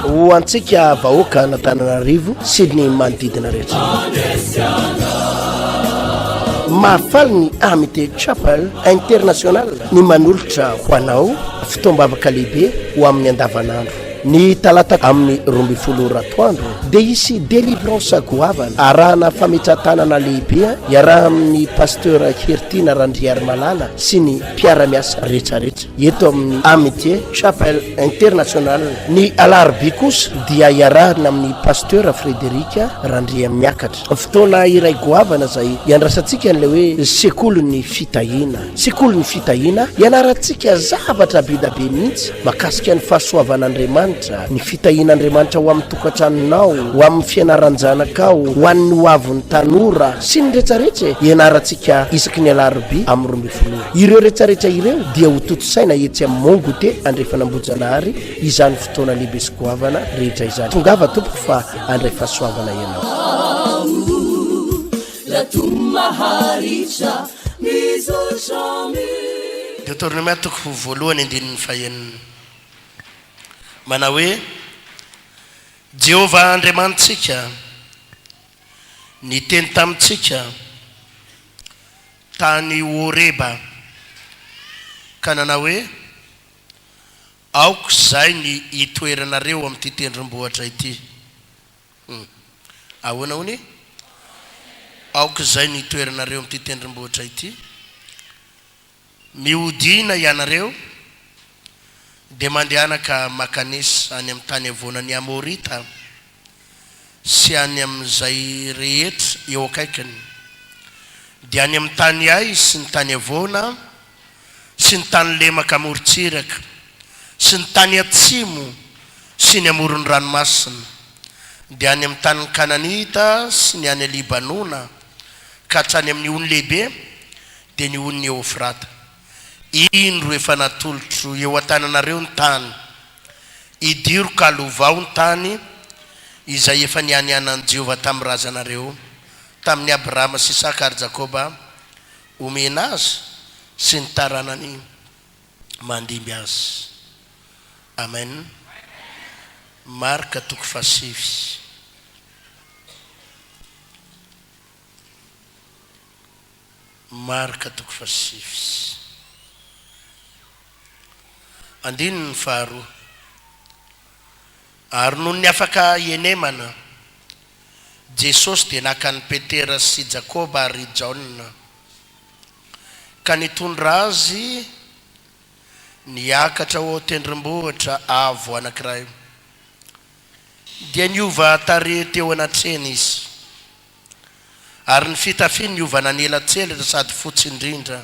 Ho antsika vahoaka an'Antananarivo sy ny manodidina rehetra. Mahafaly ny Amitié Chapel International ny manolotra ho anao fotoam-bavaka lehibe ho amin'ny andavanandro. Ny talata amin'ny 12 ora atoandro dia hisy délivrance goavana arahana fametrahan-tanana lehibe iarahan'ny Pasteur Heritiana Randriarimalala sy ny mpiara-miasa rehetrarehetra eto amin'ny Amitié Chapel International. Ny alarobia kosa dia iarahana amin'ny Pasteur Frédéric Randriamiakatra. Fotoana iray goavana izay iandrasantsika an'ilay hoe sekolin'ny fitahiana. Sekolin'ny fitahiana, ianarantsika zavatra be da be mihitsy mahakasika ny fahasoavan'Andriamanitra, ny fitahian'Andriamanitra ho amin'ny tokantranonao, ho amin'ny fianaran-janakao, ho an'ny hoavin'ny tanora, sy ny rehetrarehetra e! Ianarantsika isaky ny alarobia amin'ny 12 ora. Ireo rehetrarehetra ireo dia ho tontosaina etsy amin'ny Mont Goûter Andrefan'Ambohijanahary izany fotoana lehibe sy goavana rehetra izany. Tongava tompoko fa handray fahasoavana ianao. Deoteronomia toko voalohany andininy fahenina manao hoe, Jehovah Andriamanitsika niteny tamintsika tany Horeba ka nanao hoe, Aoka izay ny hitoeranareo amin'ity tendrombohitra ity. Hum. Ahoana hono e? Aoka izay ny hitoeranareo amin'ity tendrombohitra ity. Mihodina ianareo, dia mandehana ka mankanesa any amin'ny tany havoanan'ny Amorita sy any amin'izay rehetra eo akaikiny, dia any amin'ny tany Ay sy ny tany havoana sy ny tany lemaka amorontsiraka sy ny tany atsimo sy ny amoron'ny ranomasina, dia any amin'ny tanin'ny Kananita sy ny any Libanona ka hatrany amin'ny ony lehibe, dia ny onin'i Eofrata. Indro efa natolotro eo an-tananareo ny tany, idiro ka lovao ny tany izay efa nianianan'i Jehovah tamin'ny razanareo, tamin'i Abrahama sy Isaka ary Jakoba, Omena azy sy ny taranany mandimby azy. Amen. Marka toko fahasivy. Marka toko fahasivy. Andininy faharoa. Ary nony afaka henemana, Jesosy dia naka an'i Petera sy Jakoba ary Jaona, ka nitondra azy niakatra ho ao tendrombohitra avo anankiray. Dia niova tarehy teo anatrehany izy, ary ny fitafiany niova nanelatselatra sady fotsy indrindra,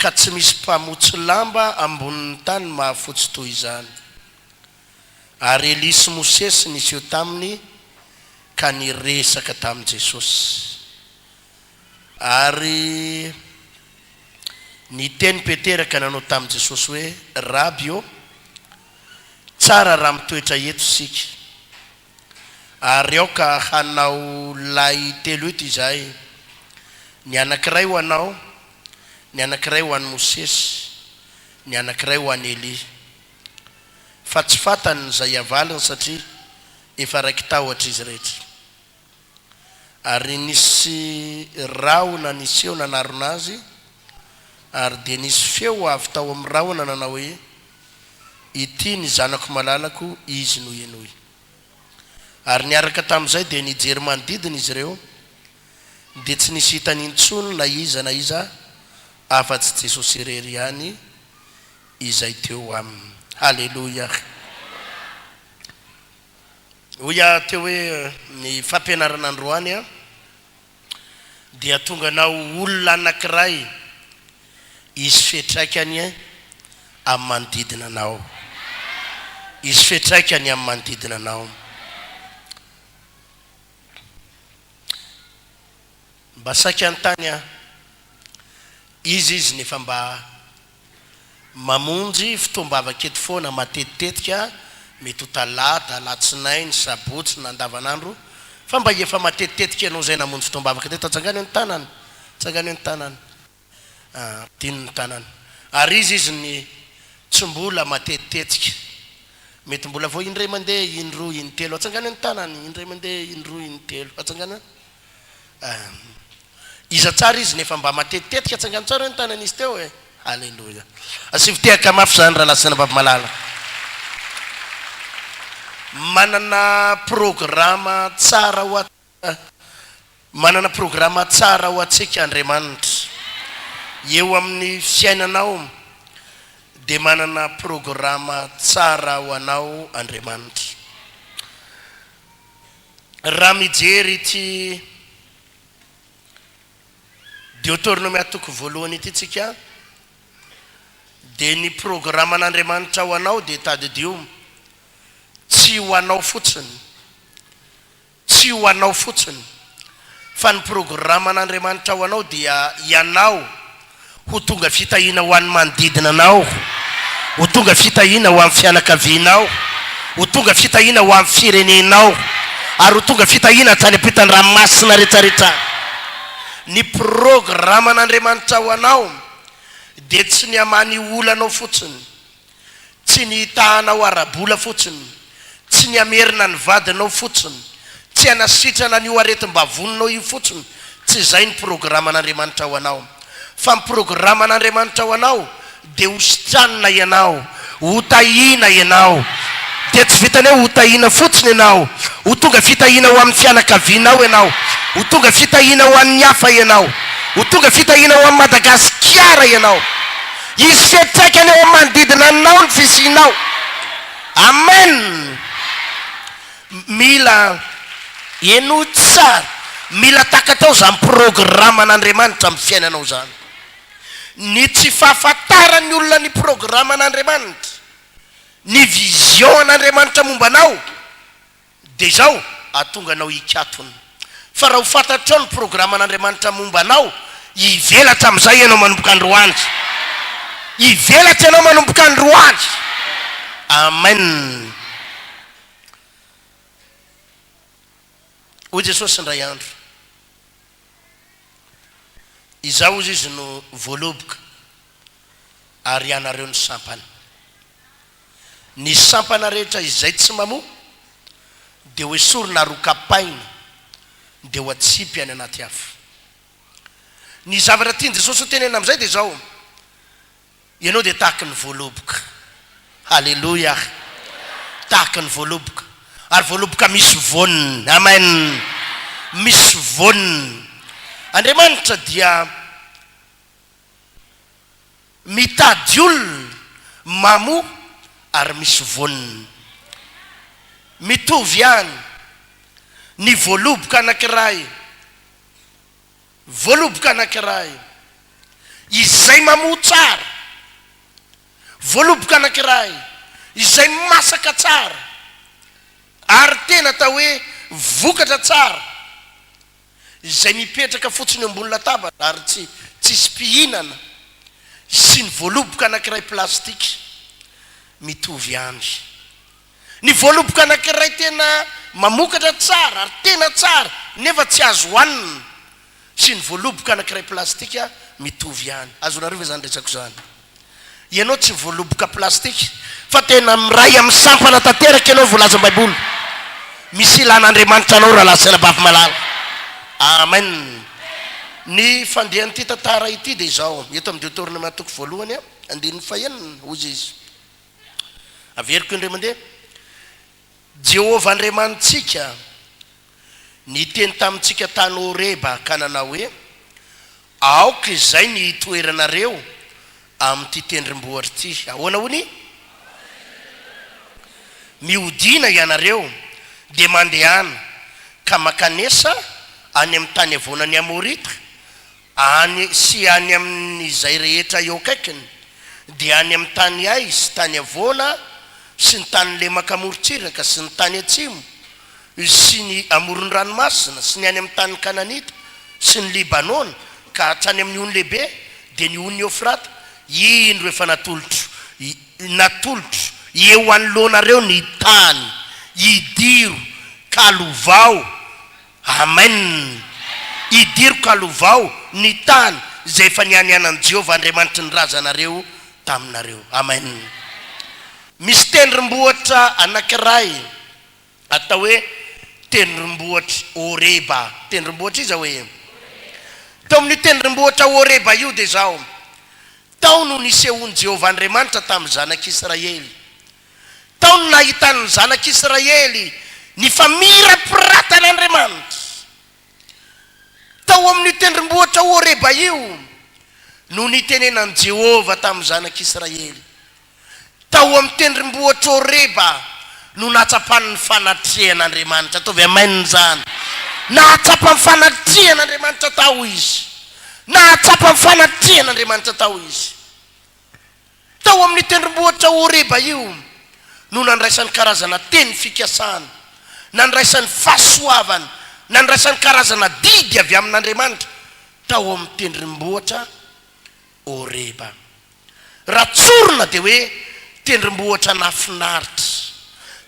ka tsy misy mpamotsy lamba ambonin'ny tany mahafotsy toy izany. Ary Elia sy Mosesy niseho taminy ka niresaka tamin'i Jesosy. Ary niteny Petera ka nanao tamin'i Jesosy hoe, Raby ô, tsara raha mitoetra eto isika. Ary aoka hanao lay telo eto izahay, ny anankiray ho anao, ny anankiray ho an'i Mosesy, ny anankiray ho an'i Elia. Fa tsy fantany izay havaliny satria efa raiki-tahotra izy rehetra. Ary nisy rahona niseho nanarona azy, ary dia nisy feo avy tao amin'ny rahona nanao hoe, Ity ny Zanako malalako, Izy no henoy. Ary niaraka tamin'izay dia nijery manodidina izy ireo, dia tsy nisy hitany intsony na iza na iza afa-tsy Jesosy irery ihany izay teo aminy. Haleloia! Hoy aho teo hoe ny fampianarana androany dia tonga anao olona anankiray hisy fiantraikany amin'ny manodidina anao. Hisy fiantraikany amin'ny manodidina anao. Mba saika hanontany aho, iza izy nefa mba mamonjy fotoam-bavaka eto foana matetitetika, mety ho talata, alatsinainy, sabotsy na andavanandro, fa mba efa matetitetika ianao izay namonjy fotoam-bavaka teto, atsangano ny tanana, atsangano ny tanana. Ampidino ny tanana. Ary iza izy ny tsy mbola matetitetika? Mety mbola vao indray mandeha, indroa, intelo. Atsangano ny tanany, indray mandeha, indroa, intelo. Atsangano. Iza tsara izy nefa mba matetitetika? Atsangano tsara ny tanan'izy teo e. Aleloia. Asivo tehaka mafy izany rahalahy sy anabavy malala. Manana programa tsara ho Manana programa tsara ho antsika Andriamanitra. Eo amin'ny fiainanao dia manana programa tsara ho anao Andriamanitra. Raha mijery ity Deoteronomia toko voalohany ity tsika dia ny programan'Andriamanitra ho anao dia tadidio tsy ho anao fotsiny Tsy ho anao fotsiny, fa ny programan'Andriamanitra ho anao dia ianao ho tonga fitahiana ho an'ny manodidina anao, ho tonga fitahiana ho an'ny fianakavianao, ho tonga fitahiana ho an'ny firenenao, ary ho tonga fitahiana hatrany ampitan-dranomasina rehetrarehetra any. Ny programan'Andriamanitra ho anao dia tsy ny hamaha ny olanao fotsiny, Tsy ny hitahanao ara-bola fotsiny, tsy ny hamerina ny vadinao fotsiny, tsy hanasitrana an'io aretim-bavoninao io fotsiny, tsy izay ny programan'Andriamanitra ho anao. Fa ny programan'Andriamanitra ho anao dia ho sitranina ianao, ho tahiana ianao. Dia tsy vitan'ny hoe ho tahiana fotsiny ianao, ho tonga fitahiana ho amin'ny fianakavianao ianao, ho tonga fitahiana ho an'ny hafa ianao, ho tonga fitahiana ho an'i Madagasikara ianao. Hisy fiantraikany eo amin'ny manodidina anao ny fisianao. Amen! Mila henoy tsara, mila takatrao izany programan'Andriamanitra amin'ny fiainanao izany. Ny tsy fahafantaran'ny olona ny programan'Andriamanitra, ny vision an'Andriamanitra momba anao, Dia izao, hahatonga anao hikatona. Fa raha ho fantatrao ny programan'Andriamanitra momba anao, hivelatra amin'izay ianao manomboka androany. Hivelatra ianao manomboka androany. Amen. Hoy Jesosy indray andro, Izaho, hozy Izy, no voaloboka, ary ianareo no sampana. Ny sampana rehetra izay tsy mamoa dia ho esorina ary ho kapaina dia ho atsipy any anaty afo. Ny zavatra tian'i Jesosy ho tenenina amin'izay dia izao, Ianao dia tahaky ny voaloboka. Haleloia! Tahaky ny voaloboka. Ary voaloboka misy voaniny. Amen! Misy voaniny. Andriamanitra dia. Mitady olona mamoa ary misy vonona. Mitovy ihany ny voaloboka anankiray, voaloboka anankiray izay mamoa tsara, voaloboka anankiray izay masaka tsara ary tena atao hoe vokatra tsara. izay mipetraka fotsiny eo ambony latabatra ary tsy tsisy mpihinana sy ny voaloboka anankiray plastika mitovy ihany. Ny voaloboka anankiray tena mamokatra tsara ary tena tsara nefa tsy azo hohanina sy ny voaloboka anankiray plastika mitovy ihany. Azonareo ve izany resako izany? Ianao tsy voaloboka plastika fa tena miray amin'ny sampana tanteraka ianao voalazan'ny baiboly. Misy ilan'Andriamanitra anao rahalahy sy anabavy malala. Amen. Ny fandehan'ity tantara ity dia izao, eto amin'ny Deoteronomia toko voalohany andininy fahenina, hoy izy. Averiko indray mandeha. Jehovah Andriamanitsika niteny tamintsika tany Horeba ka nanao hoe, Aoka izay ny hitoeranareo amin'ity tendrombohitra ity. Ahoana hono i? Mihodina ianareo, dia mandehana, ka mankanesa any amin'ny tany havoanan'ny Amorita, any sy any amin'izay rehetra eo akaikiny, dia any amin'ny tany Ay sy tany havoana sy ny tany lemaka amorontsiraka sy ny tany atsimo sy ny amoron-dranomasina sy ny any amin'ny tany Kananita sy ny Libanona ka hatrany amin'ny ony lehibe, dia ny ony Eofrata, indro efa natolotro natolotro eo anoloanareo ny tany, idiro ka lovao. Amen! Idiro ka lovao ny tany. izay efa nianianan'i Jehovah Andriamanitry ny razanareo taminareo. Amen. Misy tendrombohitra anankiray atao hoe tendrombohitr'i Horeba. Tendrombohitra iza hoe? Tao amin'io tendrombohitra Horeba io dia izao, tao no nisehoan'i Jehovah Andriamanitra tamin'ny zanak'Israely. Tao no nahitan'ny zanak'Israely ny famirapiratan'Andriamanitra. Tao amin'io tendrombohitra Horeba io no nitenenan'i Jehovah tamin'ny zanak'Israely. Tao amin'ny tendrombohitra Horeba no nahatsapany ny fanatrehan'Andriamanitra. Ataovy amen izany. Nahatsapa ny fanatrehan'Andriamanitra tao izy. Nahatsapa ny fanatrehan'Andriamanitra tao izy. Tao amin'io tendrombohitra Horeba io no nandraisany karazana teny fikasana, nandraisany fahasoavana, nandraisany karazana didy avy amin'Andriamanitra tao amin'ny tendrombohitra Horeba. Raha tsorina dia hoe tendrombohitra nahafinaritra,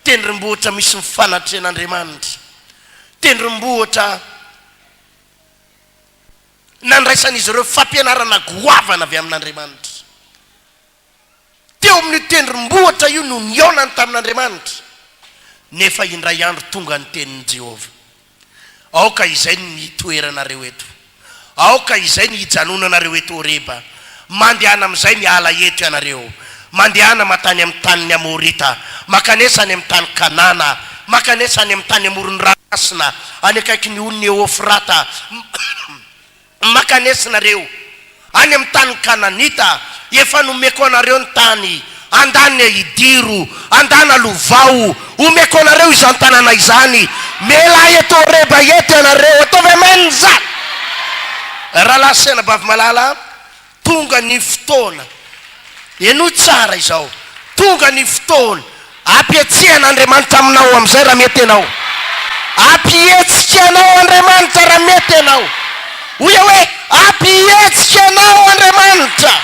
tendrombohitra misy ny fanatrehan'Andriamanitra, tendrombohitra nandraisan'izy ireo fampianarana goavana avy amin'Andriamanitra. Teo amin'io tendrombohitra io no nihaonany tamin'Andriamanitra, nefa indray andro tonga ny tenin'i Jehovah. Aoka izay ny hitoeranareo eto. Aoka izay ny hijanonanareo eto Horeba. Mandehana amin'izay miala eto ianareo. Mandehana mankany amin'ny tanin'ny Amorita. Mankanesa any amin'ny tany Kanana. Mankanesa any amin'ny tany amoron'ny ranomasina, any akaikin'ny onin'i Eofrata. Mankanesa nareo any amin'ny tany Kananita, efa nomeko anareo ny tany, andana idiro, andana lovao, omeko anareo izany tanàna izany, mialà eto Horeba eto ianareo, ataovy amen izany. Rahalahy sy anabavy malala, Tonga ny fotoana, henoy tsara izao, tonga ny fotoana ampihetsehan'Andriamanitra aminao amin'izay raha mety ianao. Ampihetsika anao Andriamanitra raha mety ianao. Hoy aho hoe, ampihetsika anao Andriamanitra.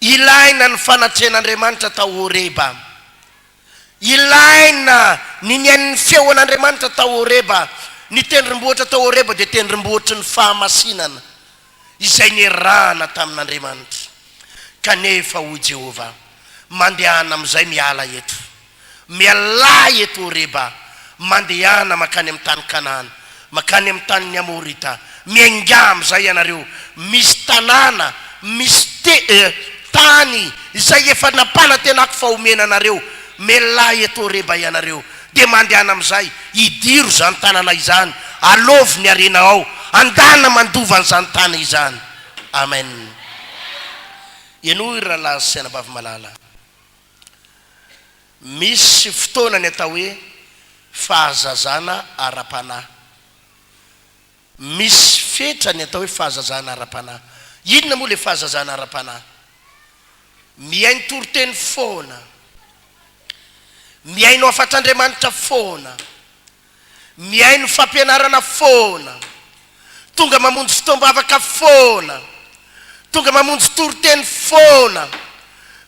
Ilaina ny fanatrehan'Andriamanitra tao Horeba. Ilaina ny nihaino ny feon'Andriamanitra tao Horeba. Ny tendrombohitra tao Horeba dia tendrombohitry ny fahamasinana, izay niarahana tamin'Andriamanitra. Kanefa hoy Jehovah, Mandehana amin'izay miala eto. Mialà eto Horeba, mandehana mankany amin'ny tany Kanana, mankany amin'ny tanin'ny Amorita. Miaingà amin'izay ianareo. Misy tanàna, misy te, tany izay efa nampanantenako fa homena anareo. Mialà eto Horeba ianareo, dia mandehana amin'izay, idiro izany tanàna izany, alôvy ny harena ao, andana mandova an'izany tany izany. Amen. Henoy ry rahalahy sy anabavy malala. Misy fotoana ny atao hoe fahazazana ara-panahy. Misy fetra ny atao hoe fahazazana ara-panahy. Inona moa ilay fahazazana ara-panahy? Mihaino toriteny foana, mihaino hafatr'Andriamanitra foana, Mihaino fampianarana foana. Tonga mamonjy fotoam-bavaka foana. Tonga mamonjy toriteny foana.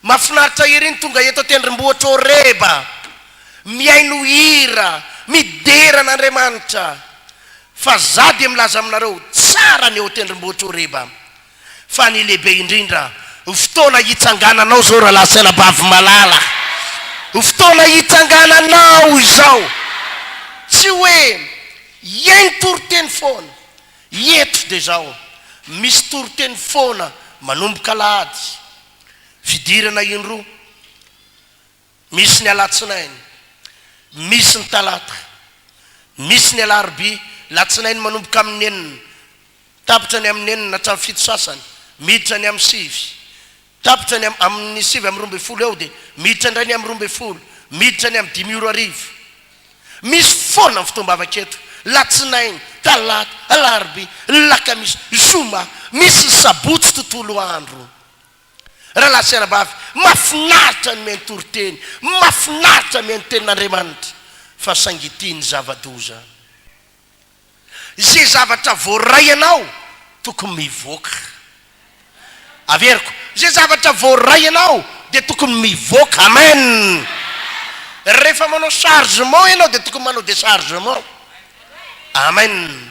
Mahafinaritra ery ny tonga eto an-tendrombohitra Horeba. Mihaino hira, midera an'Andriamanitra. Fa za dia milaza aminareo, tsara ny eo an-tendrombohitra Horeba. Fa ny lehibe indrindra, ho fotoana hitsangananao izao rahalahy sy anabavy malala. Ho fotoana hitsangananao izao. Tsy hoe hihaino toriteny foana. Eto dia izao, misy toriteny foana manomboka alahady, fidirana indroa, misy ny alatsinainy, misy ny talata, misy ny alarobia, latsinainy manomboka amin'ny enina, Tapitra ny amin'ny enina hatramin'ny fito sasany, miditra ny amin'ny sivy. Tapitra ny amin'ny sivy amby 12 eo dia miditra indray ny amin'ny 12, miditra ny amin'ny dimy ora hariva. Misy foana ny fotoam-bavaka eto, latsinainy, talata, alarobia, lakamisy, zoma, misy ny sabotsy tontolo andro. Rahalahy sy anabavy, mahafinaritra ny mihaino toriteny, mahafinaritra ny mihaino tenin'Andriamanitra, fa saingy ity ny zava-doza. Ze zavatra voaray anao tokony mivoaka. Averiko, ze zavatra voaray anao dia tokony mivoaka. Amen! Rehefa manao chargement ianao dia tokony manao déchargement. Amen!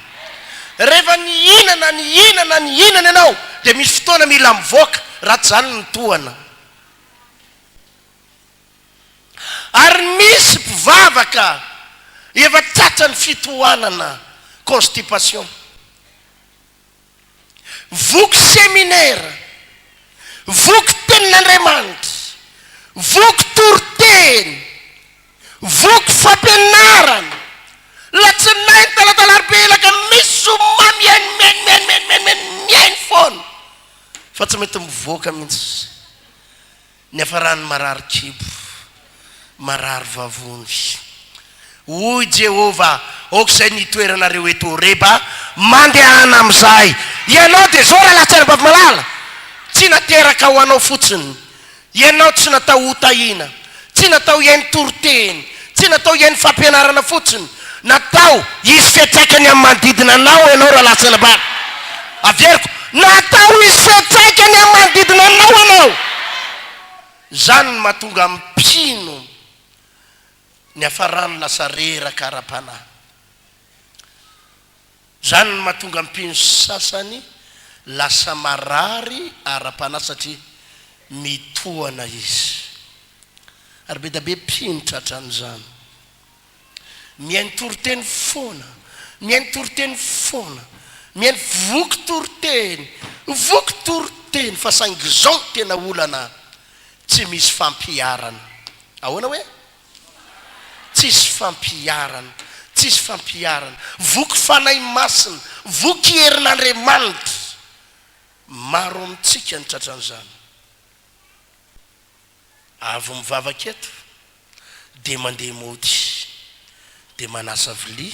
Rehefa nihinana, nihinana, nihinana ianao dia misy fotoana mila mivoaka, raha tsy izany mitohana. Ary misy mpivavaka efa tratran'ny fitohanana, constipation. Voky seminera, voky tenin'Andriamanitra, voky toriteny, voky fampianarana, latsinainy, talata, alarobia, alakamisy, zoma, mihaino, mihaino, mihaino, mihaino, mihaino, mihaino, mihaino foana fa tsy mety mivoaka mihitsy. Niafarany marary kibo, marary vavony. Hoy Jehovah, Aoka izay ny hitoeranareo eto Horeba, mandehana amin'izay. Ianao dia izao, rahalahy sy anabavy malala, tsy nateraka ho anao fotsiny. Ianao tsy natao hotahiana, tsy natao hihaino toriteny, tsy natao hihaino fampianarana fotsiny. Natao hisy fiantraikany amin'ny manodidina anao ianao, rahalahy sy anabavy. Averiko, natao hisy fiantraikany amin'ny manodidina anao ianao. Izany no mahatonga ny mpino niafarany lasa reraka ara-panahy. Izany no mahatonga ny mpino sasany lasa marary ara-panahy satria mitohana izy. Ary be dia be mpino tratran'izany. Mihaino toriteny foana, mihaino toriteny foana, mihaino voky toriteny, voky toriteny fa saingy izao no tena olana, tsy misy fampiharana. Ahoana hoe? Tsisy fampiharana, tsisy fampiharana. Voky Fanahy Masina, voky herin'Andriamanitra. Maro amintsika ny tratran'izany. Avy mivavaka eto dia mandeha mody, dia manasa vilia,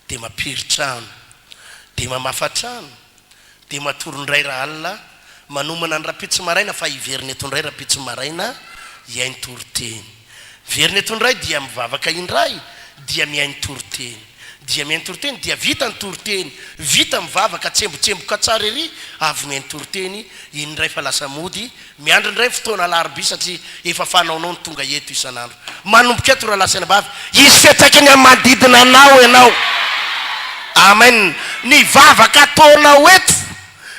dia mampiry trano, dia mamafa trano, dia matory indray rahalina, manomana ny rahampitso maraina fa hiverina eto indray rahampitso maraina hihaino toriteny. Miverina eto indray dia mivavaka indray dia mihaino toriteny. Dia mihaino toriteny dia vita ny toriteny, vita mivavaka, tsembotsemboka tsara ery avy mihaino toriteny, iny indray fa lasa mody, Miandry indray ny fotoana alarobia satria efa fanaonao ny tonga eto isan'andro. Manomboka eto rahalahy sy anabavy, hisy fiantraikany amin'ny manodidina anao ianao. Amen. Ny vavaka ataonao eto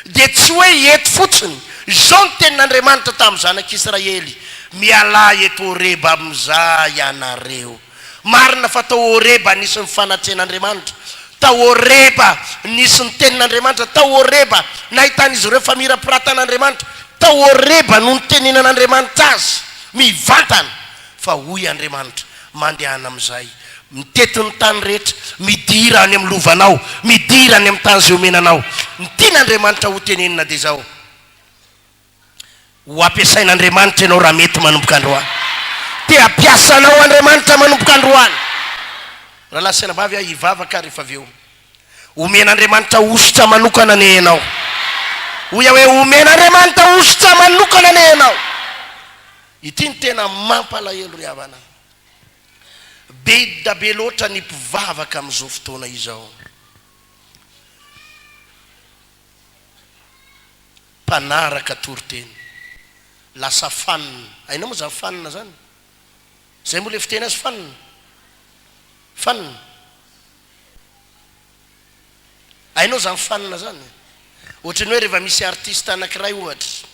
dia tsy hoe eto fotsiny. Izao ny tenin'Andriamanitra tamin'ny zanak'Israely, Mialà eto Horeba amin'izay ianareo. Marina fa tao Horeba nisy ny fanatrehan'Andriamanitra, tao Horeba nisy ny tenin'Andriamanitra, tao Horeba nahitan'izy ireo famirapiratan'Andriamanitra, tao Horeba no nitenenan'Andriamanitra azy mivantana fa hoy Andriamanitra, Mandehana amin'izay, mitety ny tany rehetra, midira any amin'ny lovanao, midira any amin'ny tany izay omena anao. Ny tian'Andriamanitra hotenenina dia izao. Ho ampiasain'Andriamanitra ianao raha mety manomboka androany. Te hampiasa anao Andriamanitra manomboka androany. Rahalahy sy anabavy aho hivavaka rehefa avy eo. Omen'Andriamanitra hosotra manokana anie ianao. Hoy aho hoe omen'Andriamanitra hosotra manokana anie ianao. Ity no tena mampalahelo ry havana. Be da be loatra ny mpivavaka amin'izao fotoana izao. Mpanaraka toriteny. Lasa fan. Hainao moa zany fan zany? Zay moa le fiteny azy fan? Fan. Hainao zany fan zany? Ohatran'ny hoe rehefa misy artiste anakiray ohatra.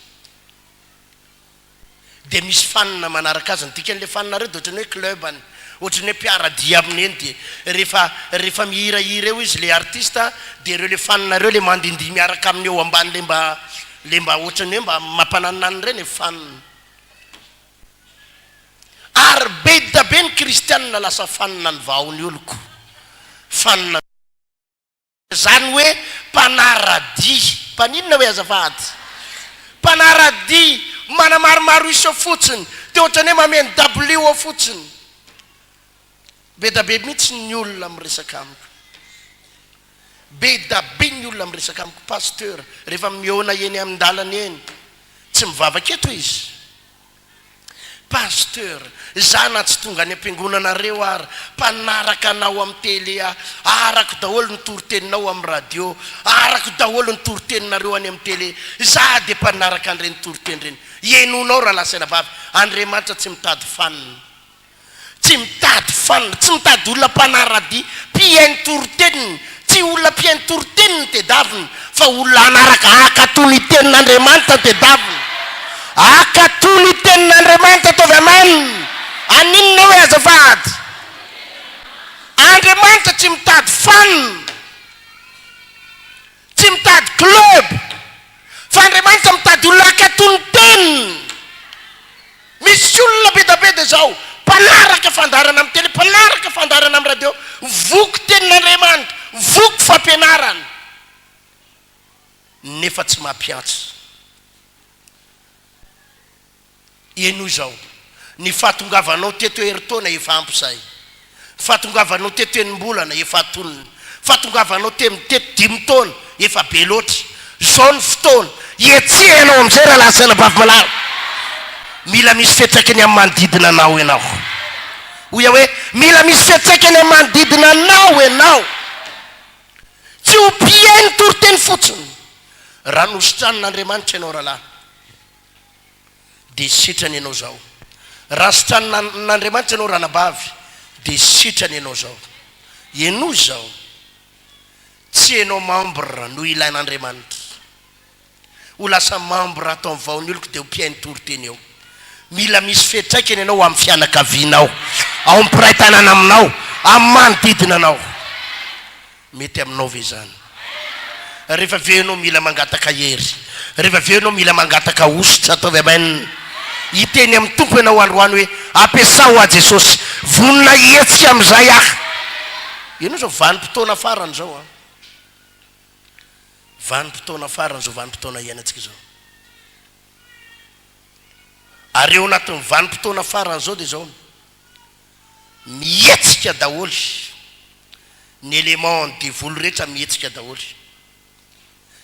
Dia misy fan manaraka azy, ny dikan'ilay fan reo dia ohatran'ny hoe club-ny, ohatran'ny hoe mpiara-dia aminy eny, dia rehefa rehefa mihirahira eo izy le artiste dia ireo le fan reo le mandindihy miaraka aminy eo ambany le mba le mba ohatran'ny hoe mba mampananinanina ireny e, fan. Ary be dia be ny kristianina lasa fan ny vahao ny oloko, fan. Zany hoe mpanaradia. Mpaninona hoe azafady? Mpanaradia, manamaromaro isa fotsiny, dia ohatran'ny hoe mameno dabilio ao fotsiny. Be da be mihitsy ny olona miresaka amiko. Be da be ny olona miresaka amiko, Pasteur, rehefa mihaona eny amin-dalana eny, tsy mivavaka eto izy. Pasteur, za na tsy tonga any am-piangonanareo ary mpanaraka anao amin'ny télé aho, arako daholo ny toriteninao amin'ny radio, arako daholo ny toriteninareo any amin'ny télé, za dia mpanaraka an'ireny toriteny ireny. Henonao rahalahy sy anabavy, Andriamanitra tsy mitady fan. Tsy mitady fan, tsy mitady olona mpanaradia, mpihaino toriteniny, tsy. Tsy olona mpihaino toriteny no tedavina fa olona hanaraka hankatò ny tenin'Andriamanitra no tedavina. Hankatò ny tenin'Andriamanitra ataovy amen. Aninona hoe azafady? Andriamanitra tsy mitady fan, tsy mitady club, fa Andriamanitra mitady olona hankatò ny teniny. Misy olona be da be dia izao, mpanaraka fandaharana amin'ny tele, mpanaraka fandaharana amin'ny radio, voky tenin'Andriamanitra, voky fampianarana, nefa tsy mampiantsa. Henoy izao, ny fahatongavanao teto herintaona efa ampy izay, ny fahatongavanao teto enim-bolana efa antonony, fahatongavanao temy teto dimy taona efa be loatra. Izao ny fotoana hihetsehanao amin'izay rahalahy sy anabavy malala. Mila misy fiantraikany amin'ny manodidina anao ianao. Hoy aho hoe, mila misy fiantraikany amin'ny manodidina anao ianao. Tsy ho mpihaino toriteny fotsiny. Raha nositranin'Andriamanitra ianao rahalahy, dia sitrana ianao izao. Raha sitranin'Andriamanitra ianao ranabavy, dia sitrana ianao izao. Henoy izao, tsy ianao membre no ilain'Andriamanitra. Ho lasa membre ato amin'ny vaon'ny oloko dia ho mpihaino toriteny eo. Mila misy fiantraikany ianao amin'ny fianakavianao, ao amin'ny mpiray tanàna aminao, amin'ny manodidina anao. Mety aminao ve izany? Rehefa avy eo ianao mila mangataka hery. Rehefa avy eo ianao mila mangataka hosotra, ataovy amen. Hiteny amin'ny Tompo ianao androany hoe, Ampiasao aho Jesosy, vonona hihetsika amin'izay aho. Ianao izao vanim-potoana farany izao an. Vanim-potoana farany izao vanim-potoana iainantsika izao. Ary eo anatin'ny vanim-potoana farany izao dia izao, Mihetsika daholo ny élément ny devoly rehetra mihetsika daholo.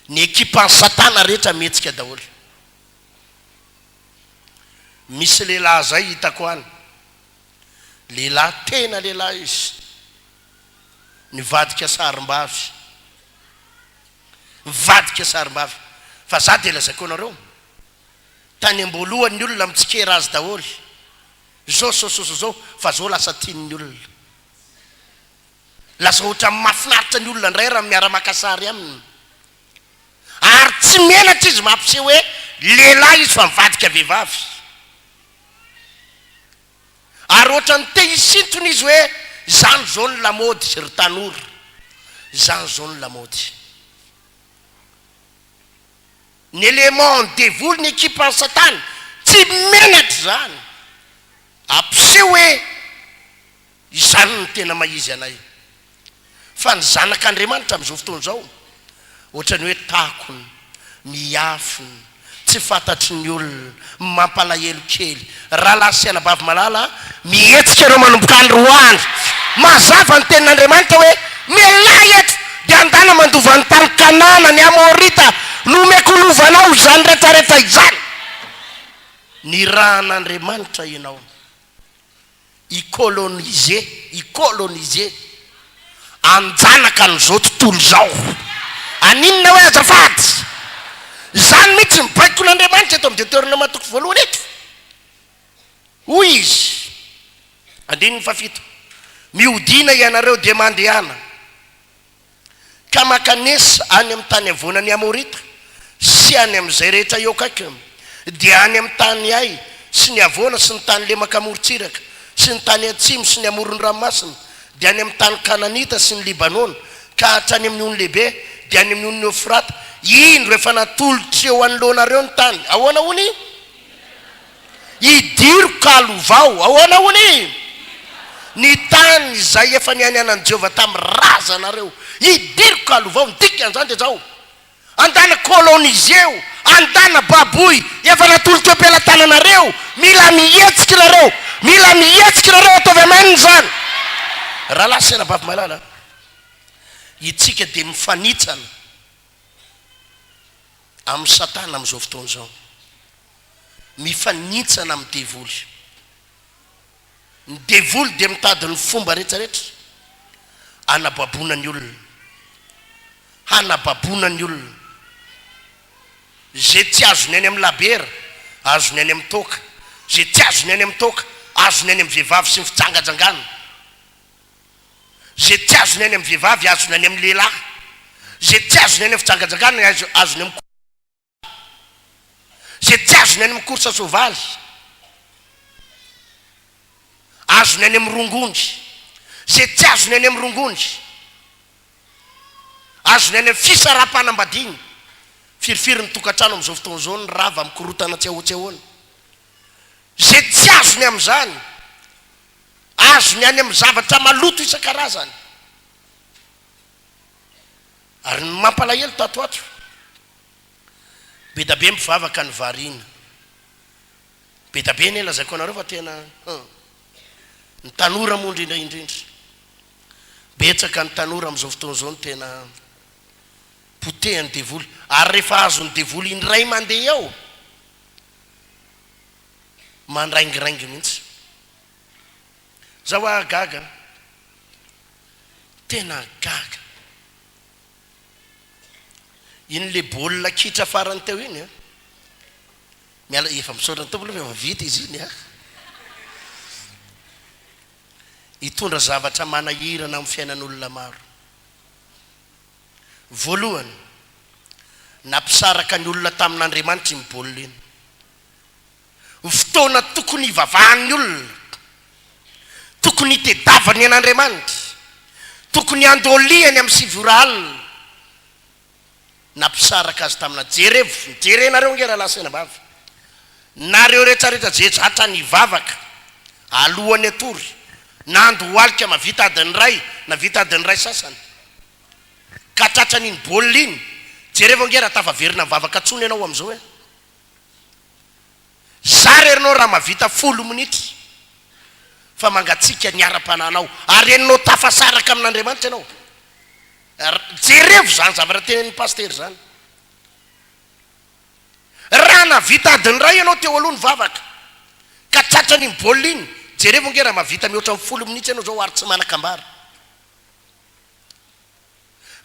Ny ekipan'i satana rehetra mihetsika daholo. Misy lehilahy zay hitako any, lehilahy tena lehilahy izy, nivadika sarimbavy, nivadika sarimbavy. Fa za dia lazaiko anareo, tany am-boalohany ny olona mitsikera azy daholo. Zao zao zao zao zao fa zao lasa tian'ny olona. Lasa ohatran'ny mahafinaritra ny olona indray raha miara-maka sary aminy. Ary tsy menatra izy mampiseho hoe lehilahy izy fa mivadika vehivavy. Ary ohatran'ny te hisintona izy hoe izany zao ny lamaody ry tanora. Izany zao ny lamaody. Ny élément ny devoly ny ekipa an'i satana tsy menatra izany ampiseho hoe izany no tena maha izy anay fa ny zanak'Andriamanitra amin'izao fotoana izao ohatran'ny hoe takona miafina tsy fantatry ny olona mampalahelo kely rahalahy sy anabavy malala a mihetsika ianao manomboka androany mazava ny tenin'Andriamanitra hoe mialà eto dia andana mandova ny tany Kanana ny Amorita no omeko lovanao izany retraretra izany nirahan'Andriamanitra ianao hi-coloniser, hi-coloniser, hanjanaka an'izao tontolo izao. Haninona hoe azafady? Izany mihitsy ny baikon'Andriamanitra eto amin'ny Deoteronoma toko voalohany eto. Hoy izy, andininy fahafito, Mihodina ianareo dia mandehana. Ka mankanesa any amin'ny tany havoanan'ny Amorita, sy any amin'izay rehetra eo akaikiny, dia any amin'ny tany Ay, sy ny havoana, sy ny tany lemaka amoron-tsiraka, sy ny tany atsimo, sy ny amoron'ny ranomasina, dia any amin'ny tany Kananita, sy ny Libanona, ka hatrany amin'ny ony lehibe, dia any amin'ny onin'i Eofrata, indro, efa natolotro eo anoloanareo ny tany. Ahoana hono? Idiro ka lovao. Ahoana hono e? Ny tany izay efa nianianan'i Jehovah tamin'ny razanareo. Idiro ka lovao. Ny dikan'izany dia izao, Andana coloniser-o, andana baboy, efa natolotra eo am-pelatananareo. Mila mihetsika nareo. Mila mihetsika nareo. Ataovy amen izany. Rahalahy sy anabavy malala, itsika dia mifanitsana amin'i Satana amin'izao fotoana izao. Mifanintsana amin'ny devoly. Ny devoly dia mitady ny fomba rehetrarehetra hanababoana ny olona. Hanababoana ny olona. Izay tsy azony any amin'ny labiera, azony any amin'ny toaka. Izay tsy azony any amin'ny toaka, azony any amin'ny vehivavy sy ny fijangajangana. Izay tsy azony any amin'ny vehivavy, azony any amin'ny lehilahy. Izay tsy azony any amin'ny fijangajangana, azony amin'ny Izay tsy azony any amin'ny course soavaly, azony any amin'ny rongony. Izay tsy azony any amin'ny rongony, azony any amin'ny fisaraham-panambadiana. Firifiry ny tokantrano amin'izao fotoana izao ny rava mikorontana tsy ahoa tsy ahoana. Izay tsy azony amin'izany, azony any amin'ny zavatra maloto isan-karazany. Ary ny mampalahelo tato ato, be da be mpivavaka ny variana. Be da be anie lazaiko anareo fa tena hum. Ny tanora moa indrindra indrindra. Betsaka ny tanora amin'izao fotoana izao no tena potehan'ny devoly. Ary rehefa azon'ny devoly indray mandeha eo, mandraingiraingy mihitsy. Za hoa gaga an. Tena gaga. Iny le baolina kitra farany teo iny an. Miala, efa misaotra ny Tompo aloha fa efa vita izy iny an. Hitondra zavatra manahirana amin'ny fiainan'olona maro. Voalohany, nampisaraka ny olona tamin'Andriamanitra iny baolina iny. Fotoana tokony hivavahan'ny olona, tokony hitedavany an'Andriamanitra, tokony handoliany amin'ny sivy ora alina, nampisaraka azy tamina. Jerevo, jerenareo ange rahalahy sy anabavy, nareo rehetrarehetra ze zatra nivavaka alohan'ny hatory, na andohalika mavita adiny iray, na vita adiny iray sasany, ka tratran'iny baolina iny, jerevo ange raha tafaverina mivavaka tsony ianao amin'izao e. Zara ianao raha mahavita folo minitra fa mangatsiaka ny ara-panahinao ary henonao tafasaraka amin'Andriamanitra ianao. Jerevo izany zavatra tenenin'ny pasitera izany. Raha nahavita adiny iray ianao teo aloha nivavaka ka tratran'iny baolina iny, jerevo ange raha mahavita mihoatra ny folo minitra ianao izao ary tsy manan-kambara.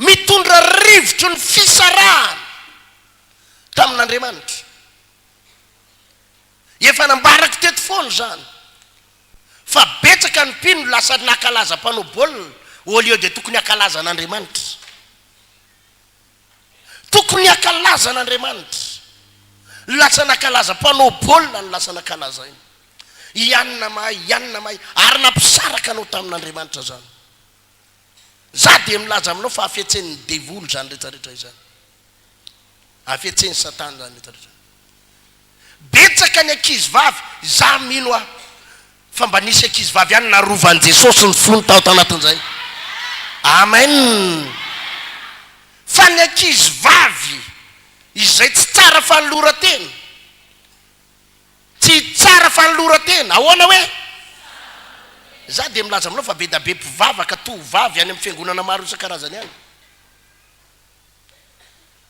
Mitondra rivotry ny fisarahana tamin'Andriamanitra. Efa nambarako teto foana izany fa betsaka ny mpino lasa nankalaza mpanao baolina au lieu de tokony hankalaza an'Andriamanitra. Tokony hankalaza an'Andriamanitra. Lasa nankalaza mpanao baolina no lasa nankalazaina. I anona mahay, i anona mahay, ary nampisaraka anao tamin'Andriamanitra izany. Za dia milaza aminao fa hafetsen'ny devoly izany rehetra rehetra izany. Hafetsen'i satana izany rehetra rehetra izany. Betsaka ny ankizy vavy, za mino aho fa mba nisy ankizy vavy ihany narovan'i Jesosy ny fony tao tanatin'izay. Amen. Fa ny ankizy vavy izay tsy tsara fanoloran-tena, Tsy tsara fanoloran-tena. Ahoana hoe? Za dia milaza aminao fa be da be mpivavaka tovovavy any amin'ny fiangonana maro isan-karazany any.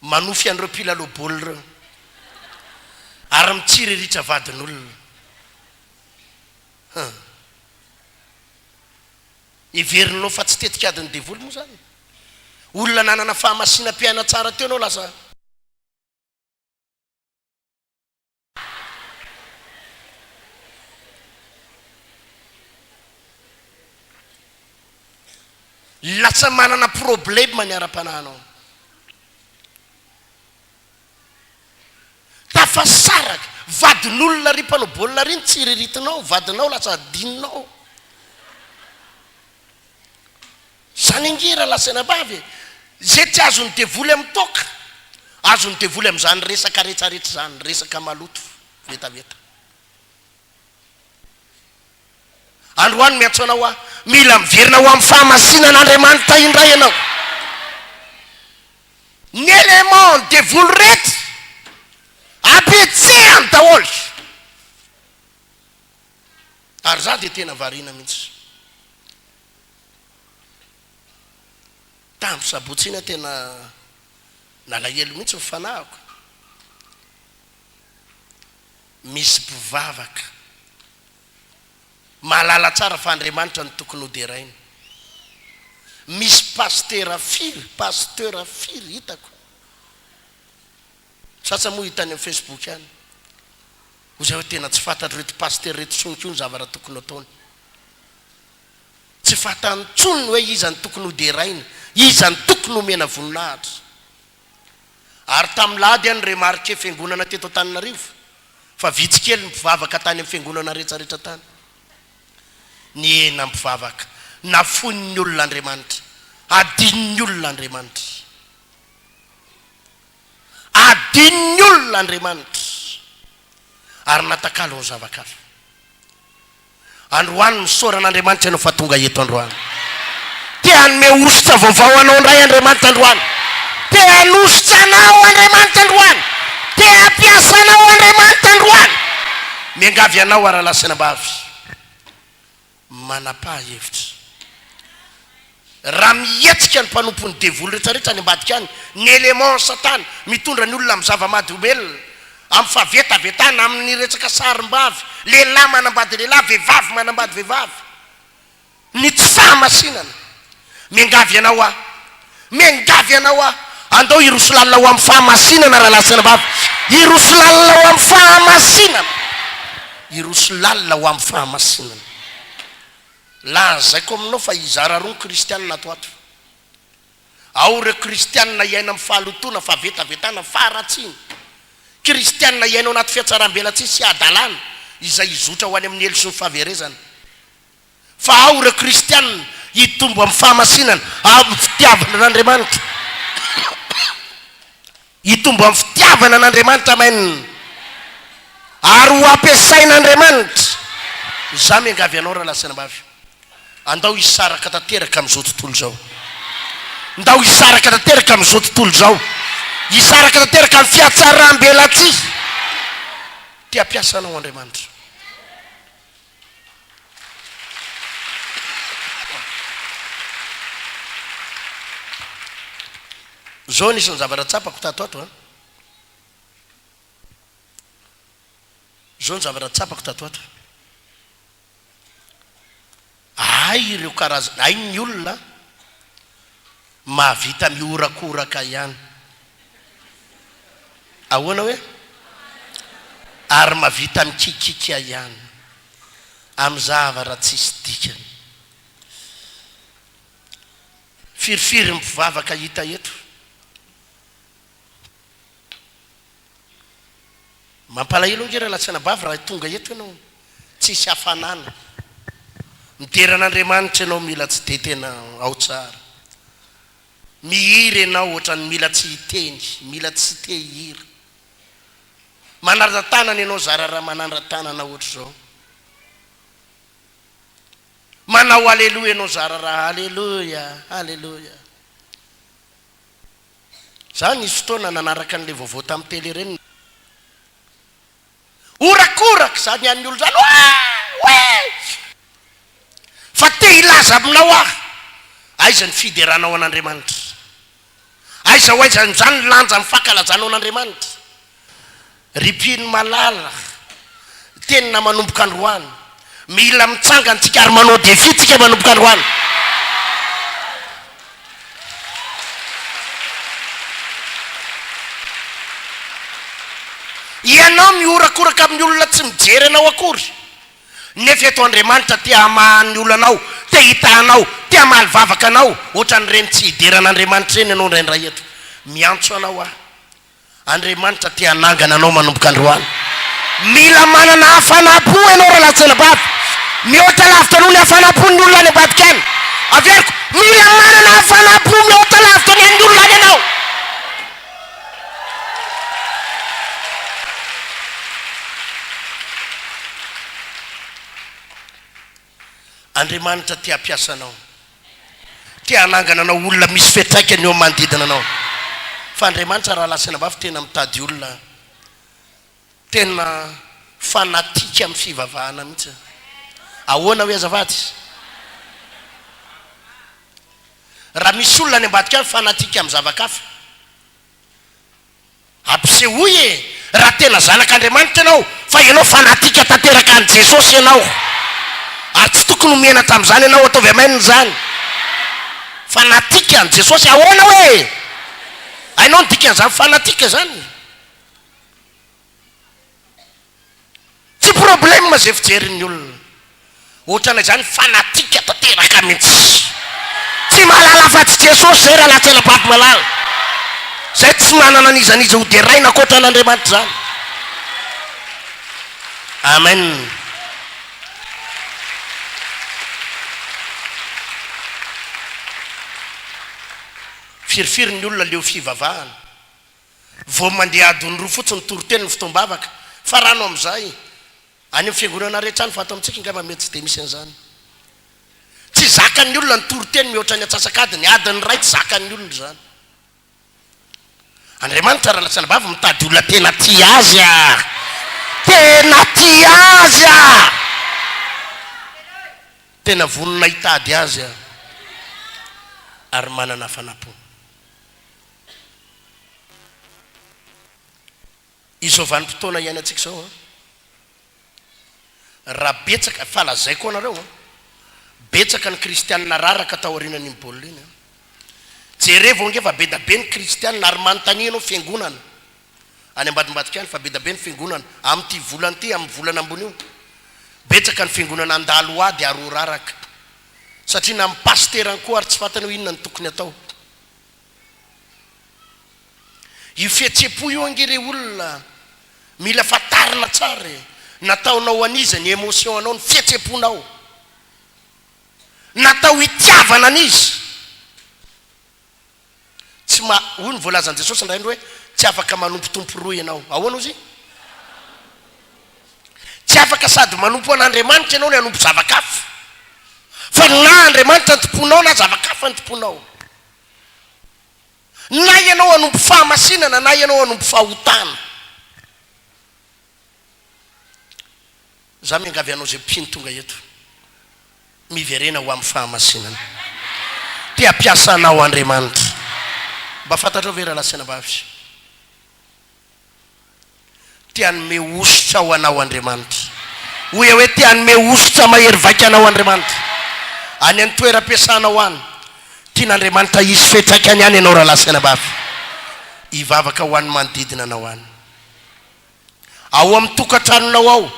Manofy an'ireo mpilalao baolina ireo. Ary mitsiriritra vadin'olona. Hum. Heverinao fa tsy tetik'adin'ny devoly moa izany? Olona nanana fahamasinam-piaina tsara teo ianao lasa. Lasa manana problème ny ara-panahinao. Tafasaraka, vadin'olona ry mpanao baolina ry ny tsiriritinao, vadinao lasa adinonao. Zany ange rahalahy sy anabavy e! Ze tsy azon'ny devoly amin'ny toaka, azon'ny devoly amin'izany resaka retsaretra izany, resaka maloto, vetaveta. Androany miantso anao aho, mila miverina ho amin'ny fahamasinan'Andriamanitra indray ianao. Ny élément ny devoly rehetra, abetsehany daholo. Ary za dia tena variana mihitsy. Tamin'ny sabotsy iny aho tena nalahelo mihitsy ny fanahiko. Misy mpivavaka mahalala tsara fa Andriamanitra no tokony hoderaina. Misy pasitera firy, pasteur firy hitako. Sasany moa hita any amin'ny Facebook any. Hoy zay hoe tena tsy fantatr'ireto pasitera ireto intsony koa ny zavatra tokony hataony. Tsy fantany intsony hoe iza no tokony hoderaina, iza no tokony homena voninahitra. Ary tamin'ny lahady aho ni-remarquer fiangonana teto Antananarivo fa vitsy kely ny mpivavaka tany amin'ny fiangonana rehetrarehetra tany. Nihena ny mpivavaka. Nafoin'ny olona Andriamanitra. Adinon'ny olona Andriamanitra. Adinon'ny olona Andriamanitra. Ary natakalony zava-kafa. Androany misaora an'Andriamanitra ianao fa tonga eto androany. Te hanome hosotra vaovao anao indray Andriamanitra androany. Te hanosotra anao Andriamanitra androany. Te hampiasa anao Andriamanitra androany. Miangavy anao aho rahalahy sy anabavy, manapaha hevitra. Raha mihetsika ny mpanompon'ny devoly rehetrarehetra any ambadika any, ny élément satana mitondra ny olona amin'ny zava-mahadomelina, amin'ny fahavetavetana, amin'ny resaka sarim-bavy, lehilahy manambady lehilahy, vehivavy manambady vehivavy, ny tsy fahamasinana. Miangavy anao aho, miangavy anao aho, andao hiroso lalina ho amin'ny fahamasinana rahalahy sy anabavy, hiroso lalina ho amin'ny fahamasinana, hiroso lalina ho amin'ny fahamasinana. Lazaiko aminao fa hizara roa ny kristianina ato ato. Ao ireo kristianina hiaina amin'ny fahalotoana, fahavetavetana, faharatsiana. Kristianina hiaina ao anaty fihatsaram-belatsihy sy hadalana, izay hizotra ho any amin'ny helo sy ny fahaverezana. Fa ao ireo kristianina hitombo amin'ny fahamasinana, amin'ny fitiavana an'Andriamanitra. Hitombo amin'ny fitiavana an'Andriamanitra Amen. Ary ho ampiasain'Andriamanitra. Izaho miangavy anao rahalahy sy anabavy, andao hisaraka tanteraka amin'izao tontolo izao. Ndao hisaraka tanteraka amin'izao tontolo izao. Hisaraka tanteraka amin'ny fihatsaram-belatsihy. Te hampiasa anao Andriamanitra. Zao anisan'ny zavatra tsapako tato ato an. Zao ny zavatra tsapako tato ato. Hay ireo karazana, hay ny olona mahavita mihorakoraka ihany. Ahoana hoe? Ary mahavita mikikika ihany amin'ny zavatra tsisy dikany. Firifiry ny mpivavaka hita eto? Mampalahelo ange rahalahy sy anabavy raha tonga eto ianao tsisy hafanana. Midera an'Andriamanitra ianao mila tsy dia tena ao tsara. Mihira ianao ohatran'ny mila tsy hiteny, mila tsy te hihira. Manandra-tanana ianao zara raha manandra-tanana ohatr'izao. Manao aleloia ianao zara raha aleloia, aleloia. Za nisy fotoana nanaraka an'ilay vaovao tamin'ny tele ireny. Horakoraka izany an'ny olona izany, oe! Oe! Fa te hilaza aminao aho, aiza ny fideranao an'Andriamanitra? Aiza ho aiza amin'izany ny lanjan'ny fankalazanao an'Andriamanitra? Ry mpino malala, tena manomboka androany, mila mitsangana tsika ary manao défi tsika manomboka androany. Ianao mihorakoraka amin'ny olona tsy mijery anao akory, nefa eto Andriamanitra te hamaha ny olanao, te hitaha anao, te hamaly vavaka anao, ohatran'ireny tsy hidera an'Andriamanitra ireny ianao indraindray eto. Miantso anao aho. Andriamanitra te hanangana anao manomboka androany. Mila manana hafanam-po ianao rahalahy sy anabavy. Mihoatra lavitra noho ny hafanam-pon'ny olona any ambadika any. Averiko, mila manana hafanam-po mihoatra lavitra ny an'ny olona any ianao. Andriamanitra te hampiasa anao. Te hanangana anao olona misy fiantraikany eo amin'ny manodidina anao. Fa Andriamanitra rahalahy sy anabavy tena mitady olona tena fanatique amin'ny fivavahana mihitsy. Ahoana hoe azafady? Raha misy olona any ambadika any fanatique amin'ny zava-kafa. Ampisehoy e! Raha tena zanak'Andriamanitra ianao, fa ianao fanatika tanteraka an'i Jesosy ianao. Ary tsy tokony ho menatra amin'izany ianao, ataovy amen izany. Fanatika an'i Jesosy, ahoana hoe? Hainao ny dikan'izany fanatika izany? Tsy problème izay fijerin'ny olona. Ohatranay zany fanatique tanteraka mintsy. Tsy mahalala afa-tsy Jesosy zay rahalahy Tselababy malala. Zay tsy manana an'iza n'iza ho deraina ankoatra an'Andriamanitra zany. Amen. Firifiry ny olona leo fivavahana. Vao mandeha adiny roa fotsiny toriteny ny fotoam-bavaka. Farano amin'izay. Any amin'ny fiangonana rehetra any fa ato amintsika angamba mety tsy dia misy an'izany. Tsy zakan'ny olona ny toriteny mihoatra ny antsasak'adiny, adiny iray tsy zakan'ny olona izany. Andriamanitra rahalahy sy anabavy mitady olona tena tia azy ah! Tena tia azy ah! Tena vonona hitady azy ah! Ary manana hafanam-po. Izao vanim-potoana iainantsika izao an, raha betsaka, fa lazaiko anareo an, betsaka ny kristianina raraka taorianan'iny baolina iny an. Jerevo ange fa be da be ny kristianina ary manontania ianao fiangonana any ambadimbadika any fa be da be ny fiangonana amin'ity volana ity, amin'ny volana ambony io, betsaka ny fiangonana handalo ady ary ho raraka satria na ny pasiterany koa ary tsy fantany hoe inona no tokony atao. Io fihetsem-po io ange re olona mila fantarina tsara e! Nataonao an'iza ny émotion anao, ny fihetsem-ponao? Natao hitiavana an'iza? Tsy ma, hoy ny voalazan'i Jesosy indray andro hoe, tsy afaka manompo tompo roa ianao. Ahoana hozy? Tsy afaka sady manompo an'Andriamanitra ianao no hanompo zava-kafa. Fa na Andriamanitra no tompoinao na zava-kafa no tompoinao. Na ianao hanompo fahamasinana na ianao hanompo fahotana. Za miangavy anao izay mpino tonga eto, miverena ho amin'ny fahamasinana. Te hampiasa anao Andriamanitra. Mba fantatrao ve rahalahy sy anabavy? Te hanome hosotra ho anao Andriamanitra. Hoy aho hoe te hanome hosotra mahery vaika anao Andriamanitra. Any amin'ny toeram-piasanao any, tian'Andriamanitra hisy fiantraikany any ianao rahalahy sy anabavy. Hivavaka ho an'ny manodidina anao any. Ao amin'ny tokantranonao ao,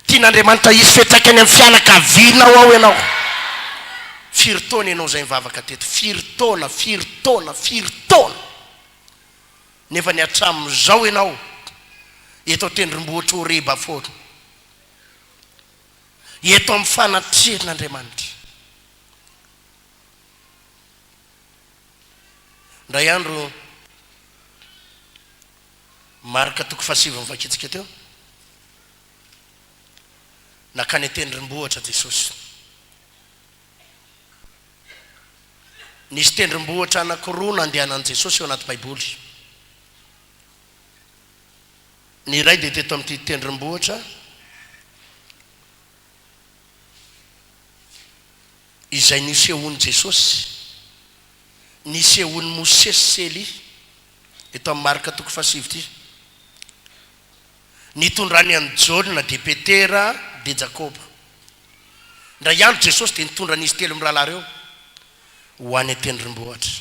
tian'Andriamanitra hisy fiantraikany amin'ny fianakavianao ao ianao. Firy taona ianao izay nivavaka teto? Firy taona, firy taona, firy taona. Nefa ny hatramin'izao ianao eto an-tendrombohitra Horeba foana, eto amin'ny fanatrehan'Andriamanitra. Indray andro, Marka toko fahasivy novakintsika teo, nankany an-tendrombohitra Jesosy. Nisy tendrombohitra anankiroa nandehanan'i Jesosy eo anaty Baiboly. Ny iray dia teto amin'ity tendrombohitra izay nisehoan'i Jesosy, nisehoan'i Mosesy sy Elia, eto amin'ny Marka toko fahasivy ity. Nitondrany an'i Jaona dia Petera dia Jakoba. Indray andro Jesosy dia nitondra an'izy telo mirahalahy ireo ho any an-tendrombohitra.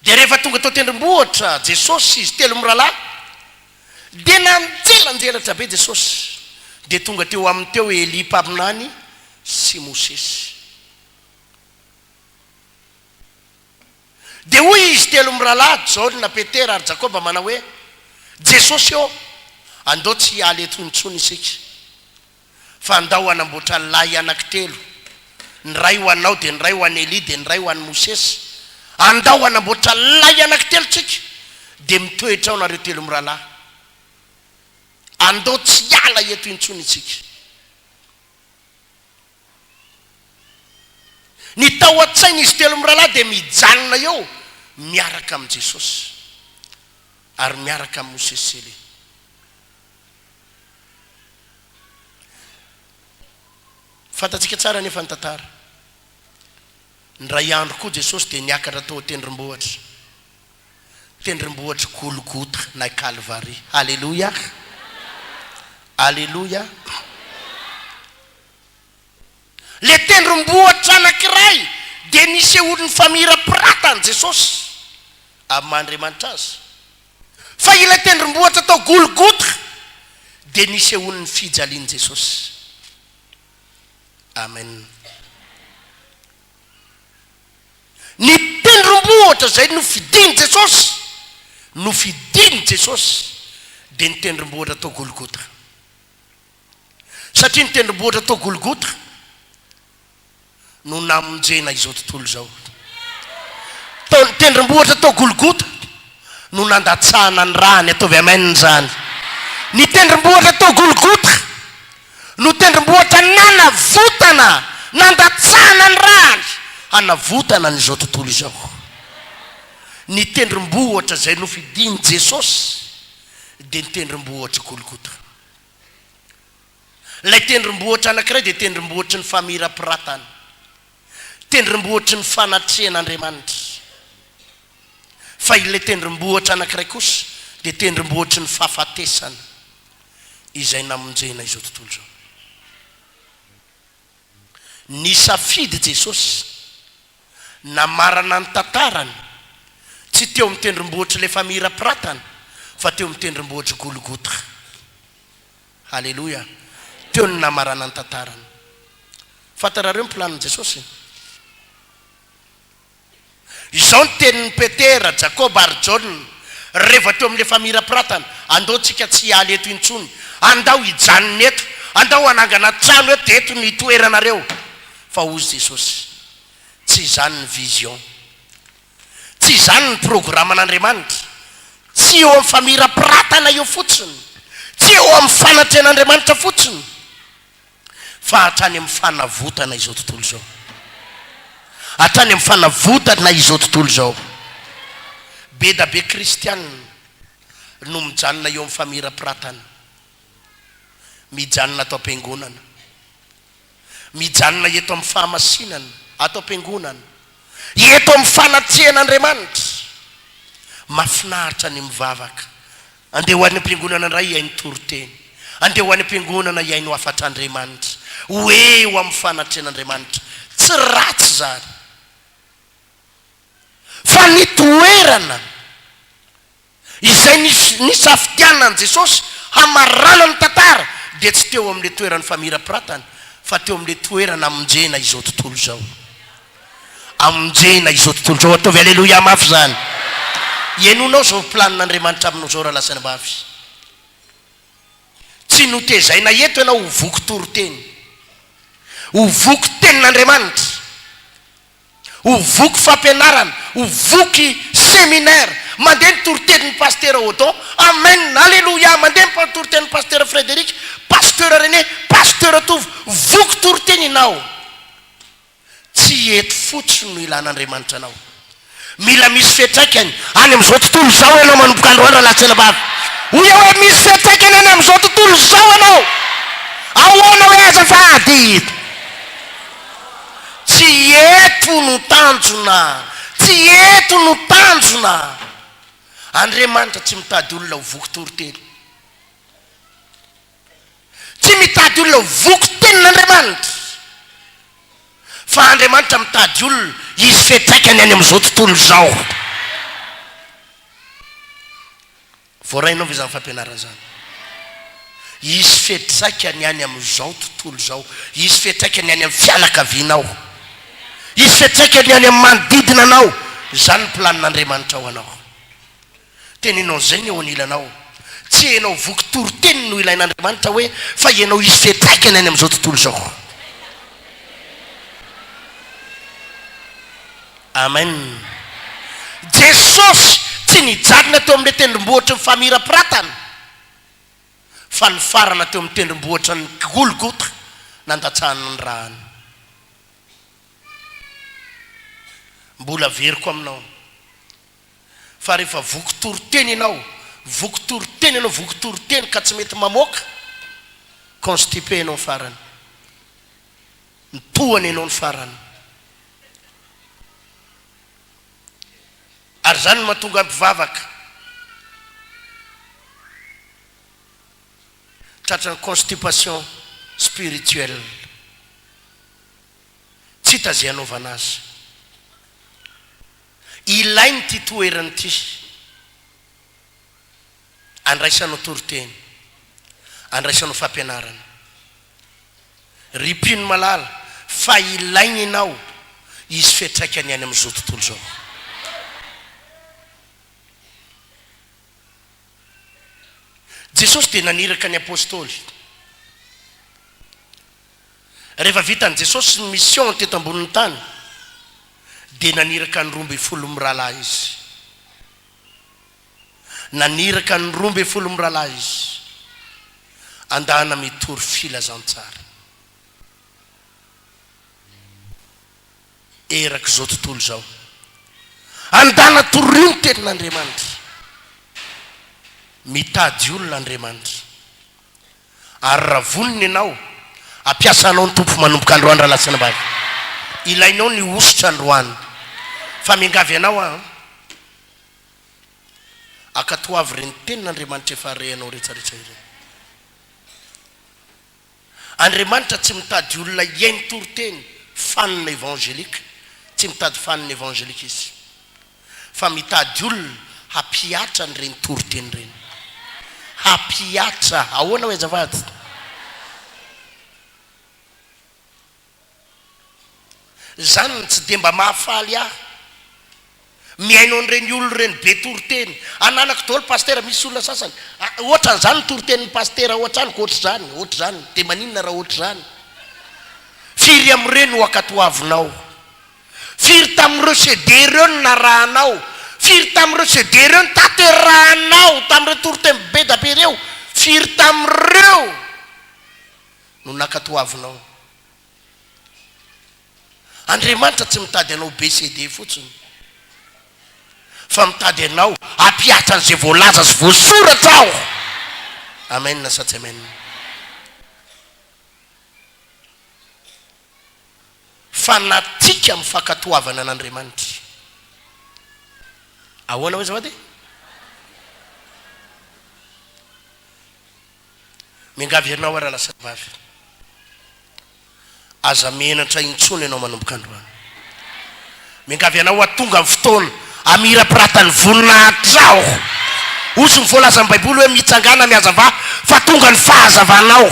Dia rehefa tonga tao an-tendrombohitra Jesosy sy izy telo mirahalahy, dia nanjelanjelatra be Jesosy. Dia tonga teo aminy teo Elia mpaminany sy Mosesy. Dia hoy izy telo mirahalahy, Jaona, Petera ary Jakoba manao hoe, Jesosy ô, andao tsy hiala eto intsony isika, fa andao hanamboatra lay anankitelo, ny iray ho anao, dia ny iray ho an'i Elia, dia ny iray ho an'i Mosesy. Andao hanamboatra lay anankitelo tsika, dia mitoetra ao nareo telo mirahalahy. Andao tsy hiala eto intsony isika. Ny tao an-tsain'izy telo mirahalahy dia mijanona eo miaraka amin'i Jesosy ary miaraka amin'i Mosesy sy Elia. Fantatsika tsara anefa ny tantara. Indray andro koa Jesosy dia niakatra tao an-tendrombohitra, tendrombohitr'i Golgota na Kalvary. Aleloia! Aleloia! Le tendrombohitra anankiray dia nisehoan'ny famirapiratan'i Jesosy amin'ny maha Andriamanitra Azy. Fa ilay tendrombohitra tao Golgota dia nisehoan'ny fijalian'i Jesosy. Amen. Ny tendrombohitra izay nofidin'i Jesosy, nofidin'i Jesosy, dia ny tendrombohitra tao Golgota. Satria ny tendrombohitra tao Golgota no namonjena izao tontolo izao. Tao ny tendrombohitra tao Golgota no nandatsahana ny rany, ataovy amen izany. Ny tendrombohitra tao Golgota no tendrombohitra nanavotana, nandatsahana ny rany hanavotana an'izao tontolo izao. Ny tendrombohitra izay nofidin'i Jesosy dia ny tendrombohitr'i Golgota. Ilay tendrombohitra anankiray dia tendrombohitry ny famirapiratana, tendrombohitry ny fanatrehan'Andriamanitra. Fa ilay tendrombohitra anankiray kosa dia tendrombohitry ny fahafatesana izay namonjena izao tontolo izao. Nisafidy Jesosy namarana ny tantarany, tsy teo amin'ny tendrombohitr'ilay famirapiratana, fa teo amin'ny tendrombohitr'i Golgota. Haleloia! Teo no namarana ny tantarany. Fantarareo ny planin'i Jesosy? Izao ny tenin'i Petera, Jakoba ary Jaona, rehefa teo amin'ilay famirapiratana, Andao tsika tsy hiala eto intsony. Andao hijanona eto. Andao hanangana trano eto, dia eto no hitoeranareo. Fa hozy Jesosy, Tsy izany ny vision. Tsy izany ny programan'Andriamanitra. Tsy eo amin'ny famirapiratana eo fotsiny. Tsy eo amin'ny fanatrehan'Andriamanitra fotsiny. Fa hatrany amin'ny fanavotana izao tontolo izao. Hatrany amin'ny fanavotana izao tontolo izao. Be da be kristiana no mijanona eo amin'ny famirapiratana. Mijanona ato am-piangonana. Mijanona eto amin'ny fahamasinana, ato am-piangonana, eto amin'ny fanatrehan'Andriamanitra. Mahafinaritra ny mivavaka. Andeha ho any am-piangonana indray hihaino toriteny. Andeha ho any am-piangonana hihaino hafatr'Andriamanitra. Ho eo amin'ny fanatrehan'Andriamanitra. Tsy ratsy izany. Fa ny toerana Izay nisafidianan'i Jesosy hamarana ny tantara dia tsy teo amin'ilay toeran'ny famirapiratana fa teo amin'ilay toerana hamonjena izao tontolo izao. Hamonjena izao tontolo izao. Ataovy aleloia mafy izany. Henonao izao planin'Andriamanitra aminao izao rahalahy sy anabavy. Tsy notezaina eto ianao ho voky toriteny. Ho voky tenin'Andriamanitra. Ho voky fampianarana, ho voky seminaire, mandeha ny toritenin'i Pasitera Odon, Amen, Aleloia, mandeha ny toritenin'i Pasitera Frederic, Pasteur René, Pasteur Tovo, voky toriteny ianao. Tsy eto fotsiny no ilan'Andriamanitra anao. Mila misy fiantraikany any amin'izao tontolo izao ianao manomboka androany rahalahy sy anabavy. Hoy aho hoe misy fiantraikany any amin'izao tontolo izao ianao. Ahoana hoe azafady? Tsy eto no tanjona, tsy eto no tanjona. Andriamanitra tsy mitady olona ho voky toriteny. Tsy mitady olona ho voky tenin'Andriamanitra. Fa Andriamanitra mitady olona hisy fiantraikany any amin'izao tontolo izao. Voarainao ve izany fampianarana izany? Hisy fiantraikany any amin'izao tontolo izao. Hisy fiantraikany any amin'ny fianakavianao. Hisy fiantraikany any amin'ny manodidina anao. Izany ny planin'Andriamanitra ho anao. Teneno an'izay ny eo anilanao. Tsy ianao voky toriteny no ilain'Andriamanitra hoe fa ianao hisy fiantraikany any amin'izao tontolo izao. Amen. Jesosy tsy nijanona teo amin'ilay tendrombohitry ny famirapiratana, fa nifarana teo amin'ny tendrombohitra ny Golgota nandatsahany ny rany. Mbola averiko aminao fa rehefa voky toriteny ianao, voky toriteny ianao, voky toriteny ka tsy mety mamoaka, constipé ianao farany. Mitohana ianao ny farany. Ary izany no mahatonga ahy mpivavaka. Tratran'ny constipation spirituelle. Tsy hita izay hanaovana azy. Ilaina ity toerana ity. Andraisanao toriteny. Andraisanao fampianarana. Ry mpino malala, Fa ilaina ianao hisy fiantraikany any amin'izao tontolo izao. Jesosy dia naniraka ny Apostoly. Rehefa vitan'i Jesosy ny mission teto ambonin'ny tany dia naniraka ny 12 mirahalahy Izy. Naniraka ny 12 mirahalahy Izy andana mitory filazantsara erak'izao tontolo izao. Andana torio ny tenin'Andriamanitra. Mitady olona Andriamanitra. Ary raha vonona ianao, hampiasa anao ny Tompo manomboka androany rahalahy sy anabavy. Ilainao ny hosotra androany. Fa miangavy anao aho, ankatoavy ireny tenin'Andriamanitra efa rehanao rehetrarehetra ireny. Andriamanitra tsy mitady olona hihaino toriteny fanina évangélique, tsy mitady fanina évangélique Izy. Fa mitady olona hampihatra an'ireny toriteny ireny. Hampihatra. Ahoana hoy azafady? Izany no tsy dia mba mahafaly ahy. Mihaino an'ireny olona ireny be toriteny. Ananako daholo pasitera, misy olona sasany. Ohatran'izany ny toritenin'ny pasitera ao an-tranoko, ohatr'izany, ohatr'izany. Dia maninona raha ohatr'izany? Firy amin'ireny no ankatoavinao? Firy tamin'ireo CD ireo no narahanao? Firy tamin'ireo CD ireo no tanterahanao tamin'ireo toriteny be da be ireo? Firy tamin'ireo no nankatoavinao? Andriamanitra tsy mitady anao be CD fotsiny, fa mitady anao hampihatra an'izay voalaza sy voasoratra ao. Amen sa tsy amen? Fanatika amin'ny fankatoavana an'Andriamanitra. Ahoana hoy azafady e? Miangavy anao aho rahalahy sy rahavavy. Aza menatra intsony ianao manomboka androany. Miangavy anao aho tonga ny fotoana Amirapiratan'ny voninahitrao. Hozy ny voalazan'ny Baiboly hoe mitsangàna mihazavà fa tonga ny fahazavanao.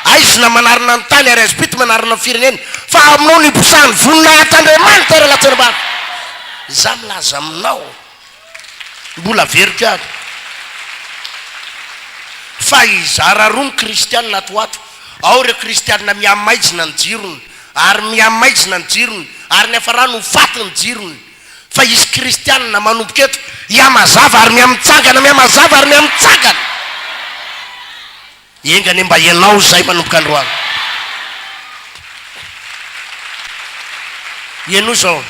Aizina manarona ny tany ary aizim-pito manarona ny firenena fa aminao no hiposahan'ny voninahitr'Andriamanitra ry latsirambavy. Izaho milaza aminao, mbola averiko ihany, fa hizara roa ny kristianina ato ho ato. Ao ireo kristianina mihamaizina ny jirony ary mihamaizina ny jirony ary ny hafarany ho faty ny jirony. Fa hisy kristianina manomboka eto hihamazava ary mihamitsangana, mihamazava ary mihamitsangana. Enga anie mba ianao izay manomboka androany. Henoy izao,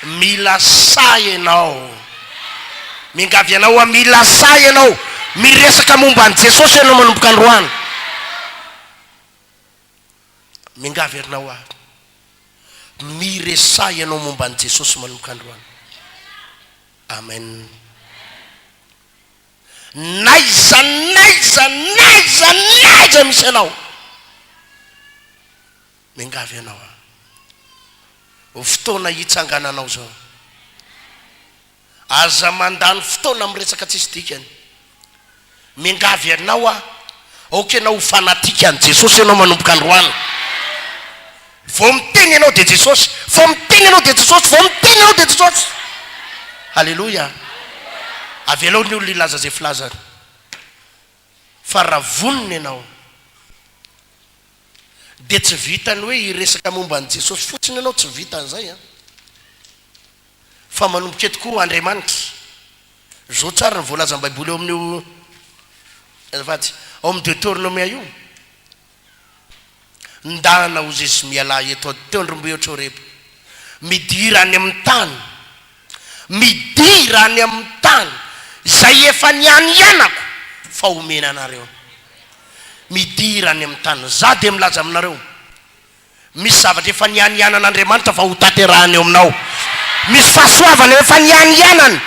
mila sahy ianao. Miangavy anao aho, mila sahy ianao. Miresaka momba an'i Jesosy ianao manomboka androany. Miangavy anao aho. Miresaha ianao momba an'i Jesosy manomboka androany. Amen. N'aiza n'aiza n'aiza n'aiza misy anao. Miangavy anao aho. Ho fotoana hitsangananao izao. Aza mandany fotoana amin'ny resaka tsisy dikany. Miangavy anao aho, aoka ianao ho fanatique an'i Jesosy ianao manomboka androany. Vao miteny ianao dia Jesosy, vao miteny ianao dia Jesosy, vao miteny ianao dia Jesosy. Haleloia. Avelao ny olona hilaza izay filazany. Fa raha vonona ianao, dia tsy vitan'ny hoe hiresaka momba an'i Jesosy fotsiny ianao, tsy vitan'izay an. Fa manomboka eto koa Andriamanitra. Zao tsara ny voalazan'ny baiboly ao amin'io azafady, ao amin'ny Deuteronomia io. Ndana hozy izy mialà eto an-tendrombohitra Horeba. Midira any amin'ny tany, midira any amin'ny tany izay efa nianianako fa homena anareo. Midira any amin'ny tany. Za dia milaza aminareo, Misy zavatra efa nianianan'Andriamanitra fa hotanterahany eo aminao. Misy fahasoavana efa nianianany,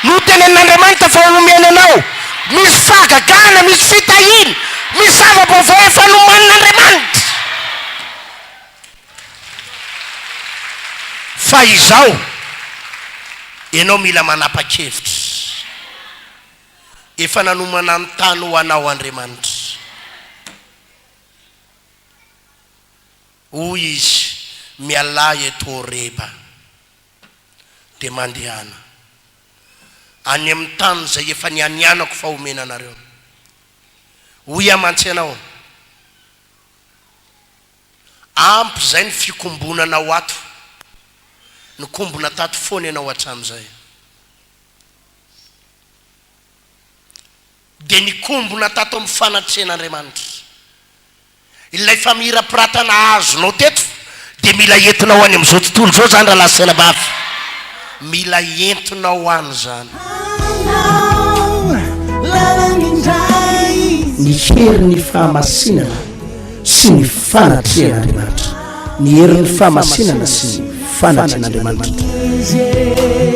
notenenin'Andriamanitra fa homeny anao. Misy fahagagana, misy fitahiana, misy zava-baovao efa nomanin'Andriamanitra. Fa izao, ianao mila manapa-kevitra. Efa nanomana ny tany ho anao Andriamanitra. Hoy izy. Mialà eto Horeba, dia mandehana any amin'ny tany izay efa nianianako fa homena anareo. Hoy aho mantsy ianao, Ampy izay ny fikombonanao ato. Nikombona tato foana ianao hatramin'izay. Dia nikombona tato amin'ny fanatrehan'Andriamanitra. Ilay famirapiratana azonao teto dia mila entinao any amin'izao tontolo izao izany rahalahy sy anabavy. Mila entinao any izany. Ny herin'ny fahamasinana sy ny fanatrehan'Andriamanitra. Ny herin'ny fahamasinana sy ny fanatrehan'Andriamanitra.